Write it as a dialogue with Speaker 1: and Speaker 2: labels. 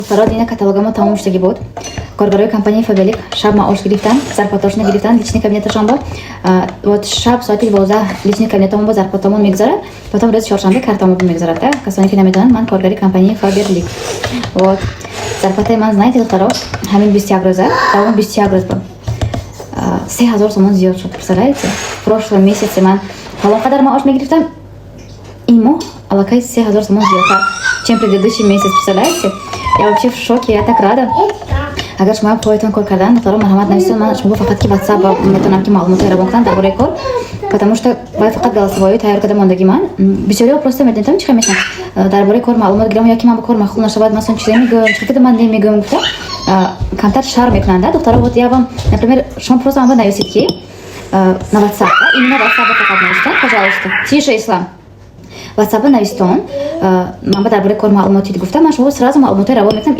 Speaker 1: Духтаро, ина каталогамо тамом шудагӣ буд. Коргарои компанияи Фаберлик шаб маош гирифтан, зарплаташона гирифтан, личный кабинеташон бо вот шаб соати 12 личный кабинетамон бо зарплатамон мегузарад, потом рӯзи чоршанбе картамон мегузарад. Да, касоне ки намедонанд, ман коргари компанияи Фаберлик. Вот зарплатаи ман, знаете, духтаро, ҳамин 21 рӯза, давом 21 рӯз буд, 3000 сомон зиёд шуд. Представляете, в прошлом месяце ман фалон қадар маош мегирифтам, ин моҳ аллакай 3000 сомон зиёдтар, чем предыдущий месяц. Представляете, я вообще в шоке, я так рада. Агар шумо хоҳедтон кор кардан, духтаро, марҳамат, нависед. Ман шумо фақат ки WhatsApp метавонам ки маълумотҳои равон кунам дар бораи кор, потому что бояд фақат голосовой тайёр карда мондагӣ. Ман бисёриҳо просто медонитам чӣ хел мешавам, дар бораи кор маълумот гирам, яки ман ба кор махул нашавад, масалан, чизе мегӯям, чӣ фикр ман намегӯям гуфта, камтар шарм мекунанд, да, духтаро. Вот я вам, например, шумо просто ман нависед ки на WhatsApp, именно WhatsApp фақат нависед, пожалуйста. Тише, Ислам. WhatsApp навистон, ман ба дар бораи кор маълумоти гуфта, ман шумо сразу маълумотҳои равон мекунам.